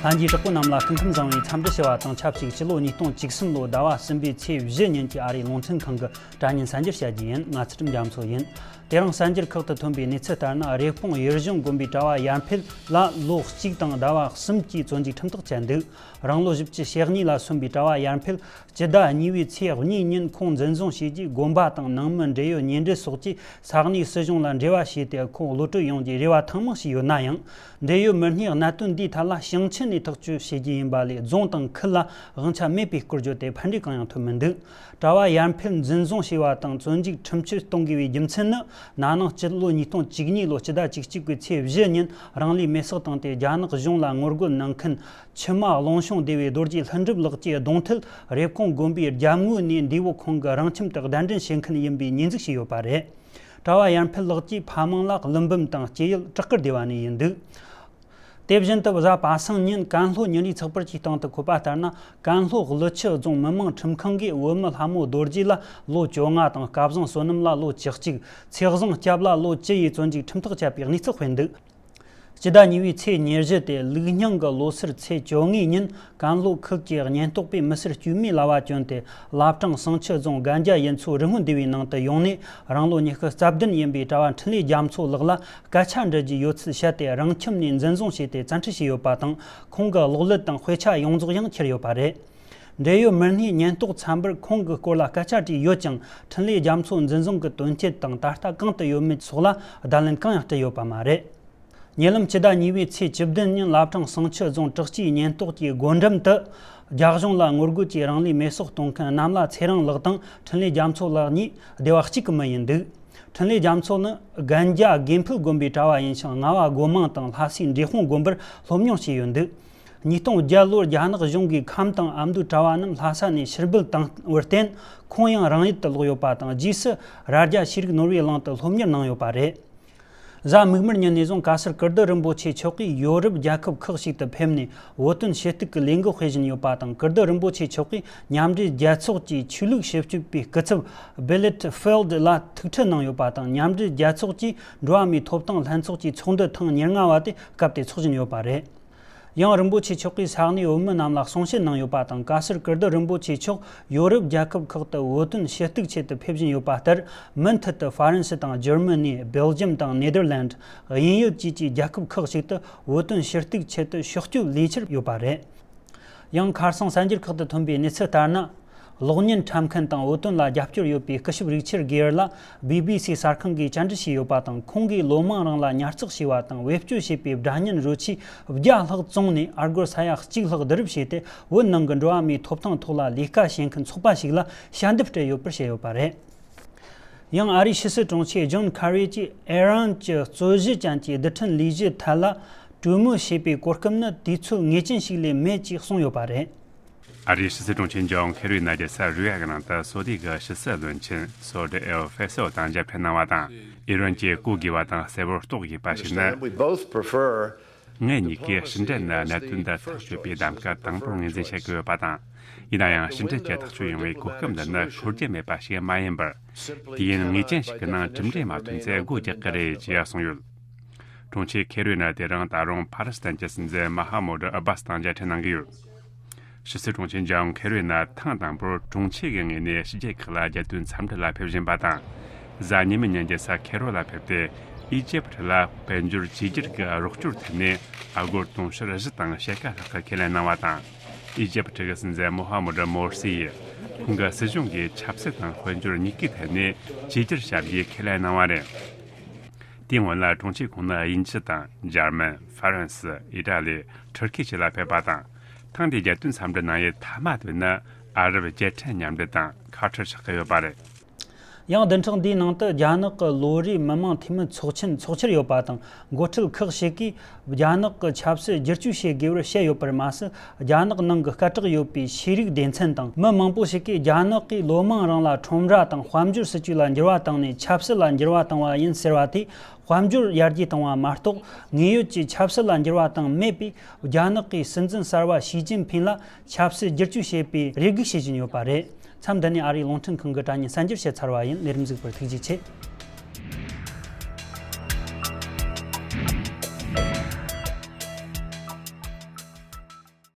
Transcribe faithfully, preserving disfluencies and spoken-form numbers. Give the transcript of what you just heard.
ལྷན་རྒྱས་གྲོགས་པོ་རྣམས་ལ་སྐུ་ཁམས་བཟང་བའི་འཚམས་འདྲི་ཞུ་བ་དང་ཆབས་ཅིག་ཕྱི་ལོ་ཉིས་སྟོང་བཅུ་གསུམ་ལོའི་ཟླ་བ་གསུམ་པའི་ཚེས་བཞི་ཉིན་གྱི་ཨ་རིའི་རླུང་འཕྲིན་ཁང་གི་དྲ་བརྙན་གསར་འགྱུར་བཤད་རྒྱུ་ཡིན། ང་ཚུལ་ཁྲིམས་རྒྱ་མཚོ་ཡིན། དེ་རིང་གསར་འགྱུར་ཁག་ཏུ་ཐོན་པའི་གནས་ཚུལ་ལྟར་ན། རེབ་གོང་ཡུལ་གཞུང་དགོན་པའི་གྲྭ་བ་ཡར་འཕེལ་ལ་ལོ་གཅིག་དང་ཟླ་བ་གསུམ་གྱི་བཙོན་འཇུག་ཁྲིམས་ཐག་བཅད་འདུག་རང་ལོ་བཞི་བཅུ་ཞེ་གཉིས་ལ་སོན་པའི་གྲྭ་བ་ཡར་འཕེལ་སྤྱི་ཟླ་གཉིས་པའི་ཚེས་གཉིས་ཉིན་ཁོང་འཛིན་བཟུང་བྱས་རྗེས། དགོན་པ་དང་ནང་མི་འབྲེལ་ཡོད་ཉེ་འབྲེལ་སོགས་ཀྱིས་ས་གནས་སྲིད་གཞུང་ལ་འབྲེལ་བ་བྱས་ཏེ། ཁོང་གློད་གྲོལ་ཡོང་རྒྱུའི་རེ་བ་ཐེངས་མང་བྱས་ཡོད་ན་ཡང་། འབྲེལ་ཡོད་མི་སྣས་གནད་དོན་འདིའི་ཐད་ལ་ཞིང་ཆེན་ནས་ཐག་གཅོད་བྱེད་རྒྱུ་ཡིན་པ་ལས། རྫོང་དང་ཁུལ་ལ་དབང་ཆ་མེད་པའི་སྐོར་བརྗོད་དེ་ཕན་འབྲས་གང་ཡང་ཐོན་མི་འདུག་གྲྭ་བ་ཡར་འཕེལ་འཛིན་བཟུང་བྱས་པ་དང་བཙོན་འཇུག་ཁྲིམས་གཅོད་གཏོང་དགོས་པའི་རྒྱུ་མཚན་ནི། ན་ནིང་སྤྱི་ལོ་ཉིས་སྟོང་བཅུ་གཉིས་ལོ་སྤྱི་ཟླ་བཅུ་གཅིག་པའི་ཚེས་བཞི་ཉིན་རང་ལུས་མེར་སྲེག་བཏང་སྟེ། རྒྱ་ནག་གཞུང་ལ་ངོ་རྒོལ་གནང་མཁན་ཆུ་དམག་ཀླུང་གཤོང་སྡེ་བའི་རྡོ་རྗེ་ལྷུན་གྲུབ་ལགས་ཀྱི་གདོང་ཐད། རེབ་གོང་དགོན་པའི་རྒྱབ་ངོས་ནས་འདས་པོ་ཁོང་གི་རང་ཁྱིམ་དུ་གདན་འདྲེན་བྱེད་མཁན་ཡིན་པའི་ཉེས་འཛུགས་བྱས་ཡོད་པ་རེད། གྲྭ་བ་ཡར་འཕེལ་ལགས་ཀྱི་ཕ་མིང་ལ་ཀླུ་འབུམ་དང་སྐྱེས་ཡུལ་བྲག་དཀར་སྡེ་བ་ནས་ཡིན་འདུག་དེ་བཞིན་དུ་གཟའ་པ་སངས་ཉིན་ཀན་ལྷོ་ཉིན་རེའི་ཚགས་པར་གྱི་སྟེང་དུ་འཁོད་པ་ལྟར་ན། ཀན་ལྷོ་ཀླུ་ཆུ་རྫོང་མི་དམངས་ཁྲིམས་ཁང་གིས་བོད་མི་ལྷ་མོ་རྡོ་རྗེ་ལ་ལོ་བཅོ་ལྔ་དང་། སྐལ་བཟང་བསོད་ནམས་ལ་ལོ་བཅུ་གཅིག་ཚེ་བཟང་སྐྱབས་ལ་ལོ་བཅུ་ཡི་བཙོན་འཇུག་ཁྲིམས་ཐག་བཅད་པའི་གནས་ཚུལ་སྤེལ་འདུག་སྤྱི་ཟླ་གཉིས་པའི་ཚེས་ཉེར་བཞི་སྟེ་ལུགས་རྙིང་གི་ལོ་སར་ཚེས་བཅོ་ལྔའི་ཉིན། ཀན་ལྷོ་ཁུལ་གྱི་ཉེན་རྟོག་པས་མི་སེར་དཀྱུས་མའི་ལྭ་བ་གྱོན་ཏེ། བླ་བྲང་བསང་ཆུ་རྫོང་སྒ་རྒྱ་ཡུལ་ཚོའི་རི་སྔོན་སྡེ་བའི་ནང་དུ་ཡོང་ནས། རང་ལོ་ཉི་ཤུ་རྩ་བདུན་ཡིན་པའི་གྲྭ་བ་འཕྲིན་ལས་རྒྱ་མཚོ་ལགས་ལ་སྐད་ཆ་འདྲི་རྒྱུ་ཡོད་ཚུལ་བཤད་དེ། རང་ཁྱིམ་ནས་འཛིན་བཟུང་བྱས་ཏེ་བཙན་ཁྲིད་བྱས་ཡོད་པ་དང་། ཁོང་གི་གློག་ཀླད་དང་དཔེ་ཆ་ཡོངས་རྫོགས་ཡང་ཁྱེར་ཡོད་པ་རེད། འབྲེལ་ཡོད་མི་སྣས་ཉེན་རྟོག་ཚན་པར་ཁོང་གི་སྐོར་ལ་སྐད་ཆ་དྲིས་ཡོད་ཀྱང་། འཕྲིན་ལས་རྒྱ་མཚོ་འཛིན་བཟུང་གི་དོན་རྐྱེན་དང་ད་ལྟ་གང་དུ་ཡོད་མེད་སོགས་ལ་བརྡ་ལན་གང་ཡང་སྤྲད་ཡོད་པ་མ་རེད། ཉེ་ལམ་སྤྱི་ཟླ་གཉིས་པའི་ཚེས་བཅུ་བདུན་ཉིན། བླ་བྲང་བསང་ཆུ་རྫོང་དྲག་སྤྱིའི་ཉེན་རྟོག་གི་སྒོ་འགྲམ་དུ། རྒྱ་གཞུང་ལ་ངོ་རྒོལ་གྱིས་རང་ལུས་མེར་སྲེག་གཏོང་མཁན་གནམ་ལྷ་ཚེ་རིང་ལགས་དང་འཕྲིན་ལས་རྒྱ་མཚོ་ལགས་གཉིས་སྡེ་བ་གཅིག་གི་མི་ཡིན་འདུག་འཕྲིན་ལས་རྒྱ་མཚོ་ནི་སྒན་རྒྱ་དགེ་འཕེལ་དགོན་པའི་གྲྭ་བ་ཡིན་ཞིང་། རྔ་བ་སྒོ་མང་དང་ལྷ་སའི་འབྲས་སྤུངས་དགོན་པར་སློབ་མྱོང་བྱས་ཡོད་འདུག་ཉིས་སྟོང་བརྒྱད་ལོར་རྒྱ་ནག་གཞུང་གིས་ཁམས་དང་ཨ་མདོའི་གྲྭ་བ་རྣམས་ལྷ་ས་ནས་ཕྱིར་འབུད་བཏང་བར་བརྟེན། ཁོང་ཡང་རང་ཡུལ་དུ་ལོག་ཡོད་པ་དང་། རྗེས་སུ་རྭ་རྒྱ་ཤེས་རིག་ནོར་བུའི་གླིང་དུ་སློབ་གཉེར་གནང་ཡོད་པ་རེད། གཟའ་མིག་དམར་ཉིན་ནས་བཟུང་ཀ་སར་ཀིརྟི་རིན་པོ་ཆེ་མཆོག་གིས་ཡོ་རོབ་རྒྱལ་ཁབ་ཁག་ཞིག་ཏུ་ཕེབས་ནས་བོད་དོན་ཞུ་གཏུག་གི་ལས་འགུལ་སྤེལ་བཞིན་ཡོད་པ་དང་། ཀིརྟི་རིན་པོ་ཆེ་མཆོག་གིས་མཉམ་འབྲེལ་རྒྱལ་ཚོགས་ཀྱི་ཆོས་ལུགས་ཞིབ་དཔྱོད་པའི་སྐུ་ཚབ་Billy Field ལ་ཐུག་འཕྲད་གནང་ཡོད་པ་དང་། མཉམ་འབྲེལ་རྒྱལ་ཚོགས་ཀྱི་འགྲོ་བ་མིའི་ཐོབ་ཐང་ལྷན་ཚོགས་ཀྱི་ཚོགས་འདུ་ཐེངས་ཉེར་ལྔ་བ་དེ་སྐབས་དེར་འཚོགས་བཞིན་ཡོད་པ་རེད། ཡང་རིན་པོ་ཆེ་མཆོག་གིས་ས་གནས་བོད་མི་རྣམས་ལ་གསུང་བཤད་གནང་ཡོད་པ་དང་། ཀ་སར་ཀིརྟི་རིན་པོ་ཆེ་མཆོག་ཡོ་རོབ་རྒྱལ་ཁབ་ཁག་ཏུ་བོད་དོན་ཞུ་གཏུག་ཆེད་དུ་ཕེབས་བཞིན་ཡོད་པ་ལྟར། མུ་མཐུད་དུ་ཧྥ་རན་སི་དང་འཇར་མ་ནི། སྦེལ་ཇམ་དང་ནེ་དར་ལན། དབྱིན་ཡུལ་བཅས་ཀྱི་རྒྱལ་ཁབ་ཁག་ཞིག་ཏུ་བོད་དོན་ཞུ་གཏུག་ཆེད་དུ་ཕྱོགས་སྐྱོད་ལས་འཆར་ཡོད་པ་རེད། ཡང་ཁ་སང་གསར་འགྱུར་ཁག་ཏུ་ཐོན་པའི་གནས་ཚུལ་ལྟར་ན། གློག་བརྙན་འཁྲབ་མཁན་དང་བོད་དོན་ལ་རྒྱབ་སྐྱོར་ཡོད་པའི་སྐུ་ཞབས་རིག་ཆར་གེ་ཡར་ལ་བི་བི་སི་གསར་ཁང་གིས་བཅར་འདྲི་བྱས་ཡོད་པ་དང་། ཁོང་གིས་ལོ་མང་རིང་ལ་ཉར་ཚགས་བྱས་པ་དང་བེད་སྤྱོད་བྱས་པའི་སྒྲ་བརྙན་རོལ་ཆས་བརྒྱ་ལྷག་བཙོངས་ནས། ཨ་སྒོར་ས་ཡ་གཅིག་ལྷག་བསྡུ་རུབ་བྱས་ཏེ། བོད་ནང་གི་འགྲོ་བ་མིའི་ཐོབ་ཐང་ཐོག་ལ་ལས་ཀ་བྱེད་མཁན་ཚོགས་པ་ཞིག་ལ་ཞལ་འདེབས་སྤྲད་ཡོད་པར་བཤད་ཡོད་པ་རེད། ཡང་ཨ་རིའི་ཕྱི་སྲིད་དྲུང་ཆེ་ཇོན་ཁ་རི་གྱིས་ཨེ་རན་གྱི་རྩོད་གཞི་ཅན་གྱི་རྡུལ་ཕྲན་ལས་གཞི་ཐད་ལ་གྲོས་མོལ་བྱས་པའི་གོ་སྐབས་ནི་དུས་ཚོད་ངེས་ཅན་ཞིག་ལས་མེད་ཅེས་གསུངས་ཡོད་པ་རེད། ཨ་རིའི་ཕྱི་སྲིད་དྲུང་ཆེ་ཇོན་ཁེ་རི་ནི་རྒྱལ་ས་རུ་ཡག་གི་ནང་དུ་སོ་ཏི་གི་ཕྱི་སྲིད་བློན་ཆེན་སོ་ཏི་ཨེལ་ཧྥེ་སོ་དང་མཇལ་འཕྲད་གནང་བ་དང་། ཨི་རན་གྱིས་གོ་དགོས་པ་དང་གསལ་བོར་རྟོགས་དགོས་པ་ཞིག་ནི། We both prefer ངེད་གཉིས་ཀས་ཕྱི་འབྲེལ་ནི་གནད་དོན་འདི་ཐག་གཅོད་པའི་གདམ་ག་དང་པོར་ངོས་འཛིན་བྱེད་དགོས་ཡོད་པ་དང་། ཡིན་ན་ཡང་ཕྱི་འབྲེལ་གྱི་ཐག་གཅོད་ཡོང་བའི་གོ་སྐབས་འདི་ནི་འཁོར་རྒྱུ་མེད་པ་ཞིག་མ་ཡིན་པར། དུས་ཡུན་ངེས་ཅན་ཞིག་གི་ནང་གྲུབ་འབྲས་མ་ཐོན་ཚེ་སྒོ་རྒྱག་གི་རེད་ཅེས་གསུངས་ཡོད། དྲུང་ཆེ་ཁེ་རི་ནི་དེ་རིང་ད་རུང་ཕ་ལི་སི་ཐན་གྱི་སྲིད་འཛིན་མ་ཧ་མུ་ཏི་ཨ་བྷ་སི་དང་མཇལ་འཕྲད་གནང་གི་ཡོད། ཕྱི་སྲིད་དྲུང་ཆེ་ཇོན་ཁེ་རི་ནི་ཐེངས་དང་པོར་དྲུང་ཆེ་གི་ངོས་ནས་ཕྱི་རྒྱལ་ཁག་ལ་རྒྱལ་དོན་འཚམས་འདྲི་ལ་ཕེབས་བཞིན་པ་དང་། གཟའ་ཉི་མའི་ཉིན་རྒྱལ་ས་ཁེ་རོ་ལ་ཕེབས་ཏེ། ཨི་ཇེབ་ལ་དཔལ་འབྱོར་བཅོས་བསྒྱུར་གྱི་རོགས་སྐྱོར་ཐད་ནས་ཨ་སྒོར་དུང་ཕྱུར་བཞི་དང་ཕྱེད་ཀ་ལྷག་གི་ཁས་ལེན་གནང་བ་དང་། ཨི་ཇེབ་གི་སྲིད་འཛིན་མོ་ཧ་མུ་ཏི་མོར་སི་ཡིས་ཁོང་གི་སྲིད་གཞུང་གིས་ཆབ་སྲིད་དང་དཔལ་འབྱོར་གཉིས་ཀའི་ཐད་ནས་བཅོས་བསྒྱུར་བྱ་རྒྱུའི་ཁས་ལེན་གནང་བ་རེད། དེའི་སྔོན་ལ་དྲུང་ཆེ་ཁོང་ནི་དབྱིན་ཇི་དང་འཇར་མན། ཧྥ་རན་སི། ཨི་ཏྲ་ལི། ཐུར་ཁེ་བཅས་ལ་ཕེབས་པ་དང་། ཐེངས་འདིའི་རྒྱལ་དོན་འཚམས་འདྲི་གནང་ཡུལ་མཐའ་མ་དེ་ནི་ཨ་རབ་རྒྱལ་ཕྲན་མཉམ་འབྲེལ་དང་ཁ་ཐར་ཆགས་ཀྱི་ཡོད་པ་རེད། ཡང་བདུན་ཕྲག་འདིའི་ནང་དུ་རྒྱ་ནག་གི་ལོ་རེའི་མི་དམངས་འཐུས་མི་ཚོགས་ཆེན་འཚོགས་འཆར་ཡོད་པ་དང་། འགོ་ཁྲིད་ཁག་ཞིག་གིས་རྒྱ་ནག་གི་ཆབ་སྲིད་བསྒྱུར་བཅོས་བྱེད་དགོས་པར་བཤད་ཡོད་པར་མ་ཟད། རྒྱ་ནག་ནང་གི་སྐད་གྲགས་ཡོད་པའི་ཤེས་རིག་སྡེ་ཚན་དང་མི་མང་པོ་ཞིག་གིས་རྒྱ་ནག་གིས་ལོ་མང་རིང་ལ་ཁྲོམ་ར་དང་དཔལ་འབྱོར་སྲིད་ཇུས་ལ་འགྱུར་བ་བཏང་ནས་ཆབ་སྲིད་ལ་འགྱུར་བ་བཏང་བ་ཡིན་ཟེར་བ་དེས། དཔལ་འབྱོར་ཡར་རྒྱས་བཏང་བ་མ་གཏོགས། དངོས་ཡོད་ཀྱི་ཆབ་སྲིད་ལ་འགྱུར་བ་བཏང་མེད་པས། རྒྱ་ནག་གི་སྲིད་འཛིན་གསར་པ་ཞི་ཅིན་ཕིན་ལ་ཆབ་སྲིད་བསྒྱུར་བཅོས་བྱེད་པའི་རེ་སྒུག་བྱེད་བཞིན་ཡོད་པ་རེད། མཚམས་འདི་ནས་ཨ་རིའི་རླུང་འཕྲིན་ཁང་གི་དྲ་བརྙན་གསར་འགྱུར་བཤད་ཚར་བ་ཡིན། ལས་རིམ་གཟིགས་པར་ཐུགས་རྗེ་ཆེ།